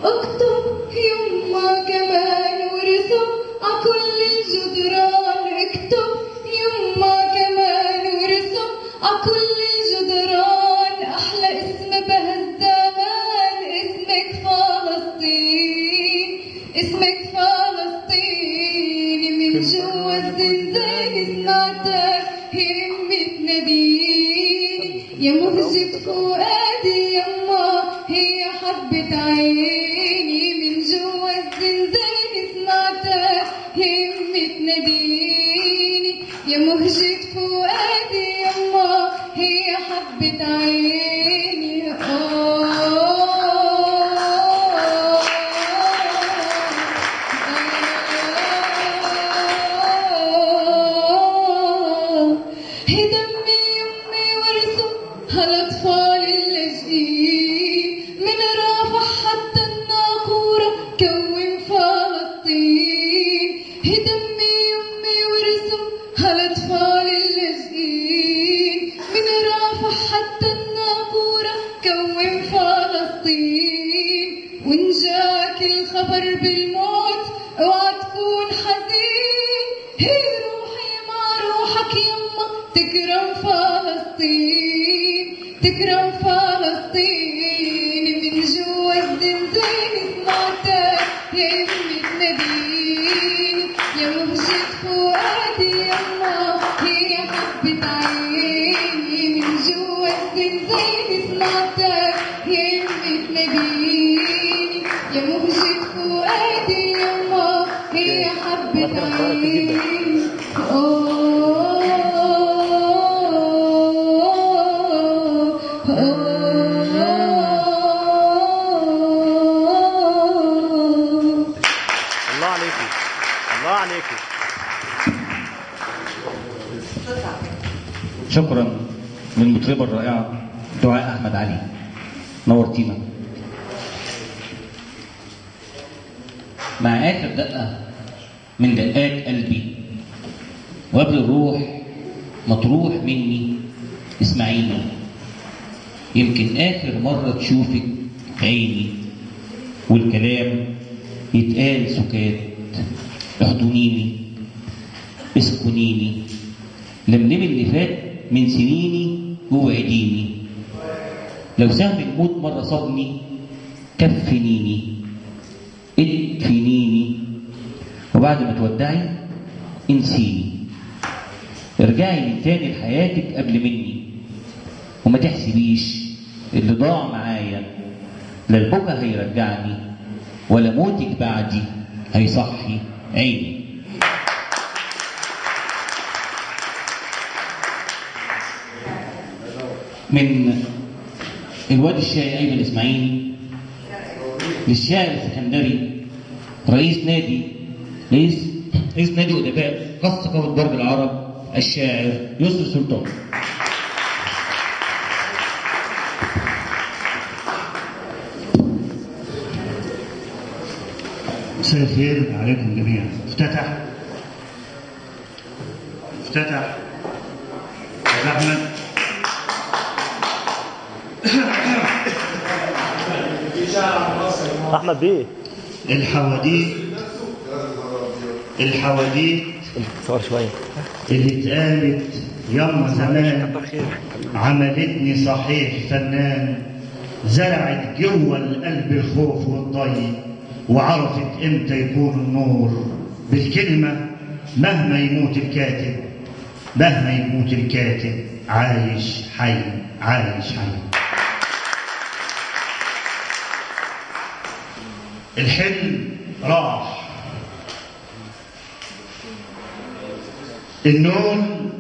اكتب يما كمان وارسم عكل الجدران، اكتب يما كمان وارسم عكل الجدران، احلى اسم بهالزمان اسمك فلسطين، اسمك فلسطين. من جوا الزنزانة سمعتك يا امي تناديني، يا مهجة فؤادي يما هي حبة عيني. من جوا الزنزانة سمعتك يا امي تناديني، يا مهجة فؤادي يما هي حبة عيني. دمي يمي وارسم هالاطفال اللاجئين، من رافح حتى الناقورة كون فلسطين. دمي يمي وارسم هالاطفال اللاجئين، من رافح حتى الناقورة كون فلسطين. وإن جاك الخبر بالموت اوعى تكون حزين، هي روحي مع روحك يما تكرم فلسطين، تكرم فلسطين. من جوا الزنزانة سمعتك يا امي تناديني، يا مهجة فؤادي يما هي حبة عيني. من جوا الزنزانة سمعتك يا امي تناديني، يا مهجة فؤادي يما هي حبة عيني. الله عليكم، الله عليكم. شكرا للمطربة الرائعة دعاء أحمد علي، نورتينا. مع آخر دقة من دقات قلبي وقبل الروح مطروح مني، اسمعيني يمكن آخر مرة تشوفك عيني، والكلام يتقال سكات. احضنيني، اسكنيني، لملمي اللي فات من سنيني ووعديني، لو سهم الموت مرة صابني كفنيني ادفنيني، وبعد ما تودعي انسيني، ارجعي من تاني لحياتك قبل مني، وما تحسبيش اللي ضاع معايا، لا البكا هيرجعني ولا موتك بعدي هيصحي عيني. من الواد الشاعر ايمن اسماعيل للشاعر السكندري رئيس نادي رئيس نادي ادباء قصر ثقافة برج العرب الشاعر يسري سلطان. مساء الخير عليكم جميعا. افتتح استاذ احمد. احمد بيه. الحواديت صور شوية اللي اتقالت يما زمان عملتني صحيح فنان، زرعت جوه القلب الخوف والضي، وعرفت امتى يكون النور بالكلمة. مهما يموت الكاتب، مهما يموت الكاتب عايش حي، عايش حي. الحلم راح، النوم